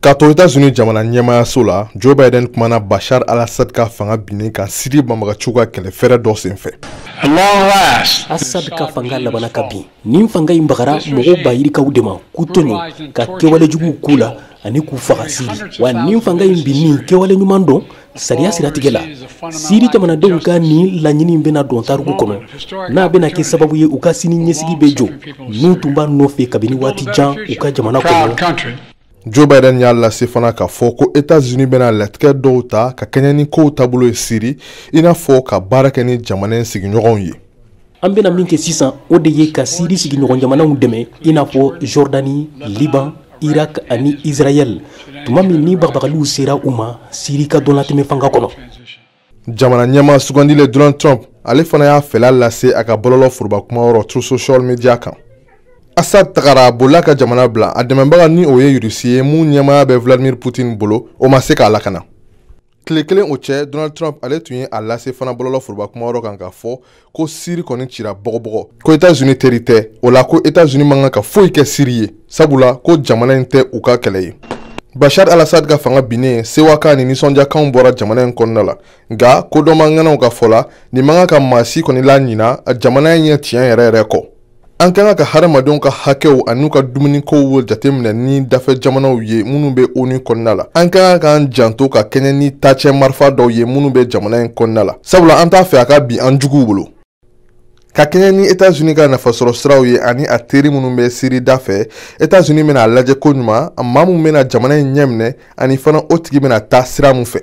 Ka to États-Unis jamana ɲɛmaayaso la, Joe Biden kumana Bashar al-Assad ka fanga binnen kan Syrie banbagaciw ka kɛlɛ fɛrɛ dɔ senfɛ. Assad ka fanga labanna ka bin. Nin fanga in bagara mɔgɔw ba yirikaw de ma k'u tɔɲɔ, ka kɛwale juguw k'u la ani k'u faga Syrie. Wa nin fanga in binni kɛwale ɲuman don sariya siratigɛ la. Syrie jamanadenw ka nin laɲini bɛna don tariku kɔnɔ, n'a bɛna kɛ sababu ye u ka sini ɲɛsigi bɛ jɔ n'u tun b'a nɔfɛ kabini waati jan u ka jamana kɔnɔ. Joe Biden y'a lase fana k'a fɔ ko États-Unis bɛna latigɛ dɔw ta ka kɛɲɛ ni kow taabolo ye Syrie, i n'a fɔ ka baara kɛ ni jamana in sigiɲɔgɔnw ye. An bɛna min kɛ sisan, o de ye ka Syrie sigiɲɔgɔn jamanaw dɛmɛ, i n'a fɔ Jordanie, Liban, Irak ani Israël, tuma min ni bagabagaliw sera u ma Syrie ka dɔnnatɛmɛ fanga kɔnɔ. Jamana ɲɛmaa sugandilen Donald Trump, ale fana y'a fɛla lase a ka bɔlɔlɔ foroba kumayɔrɔ Truth Social Media kan. Assad tagara a bolila ka jamana bila, a dɛmɛbaga ni o ye Rusi ye mun ɲɛmaaya bɛ Vladimir Putin bolo, o ma se k'a lakana. Tile kelen o cɛ, Donald Trump ale tun ye a lase fana bɔlɔlɔ foroba kumayɔrɔ kan k'a fɔ ko Syrie kɔni cira bɔgɔbɔgɔ, ko États-Unis teri tɛ, o la ko États-Unis man kan ka foyi kɛ Syrie ye, sabula ko jamana in tɛ u ka kɛlɛ ye. Bashar al-Assad ka fanga binnen, sewakan ni nisɔndiyakanw bɔra jamana in kɔnɔna la, nka kodɔnmaŋanaw ka fɔ la, nin man kan ka maa si kɔni laɲina jamana in ye tiɲɛ yɛrɛ yɛrɛ kɔ. An ka kan ka hadamadenw ka hakɛw ani ka dumunikow jateminɛ ni dafɛ jamanaw ye minnu bɛ ONU kɔnɔna la. An ka kan k'an janto ka kɛɲɛ ni taacɛ marifa dɔw ye minnu bɛ jamana in kɔnɔna la, sabula an t'a fɛ a ka bin an juguw bolo. Ka kɛɲɛ ni États-Unis ka nafasɔrɔ siraw ye ani a teri minnu bɛ Syrie da fɛ, États-Unis bɛna a lajɛ koɲuman maa mun bɛna jamana in ɲɛminɛ ani fana o tigi bɛna taa sira mun fɛ.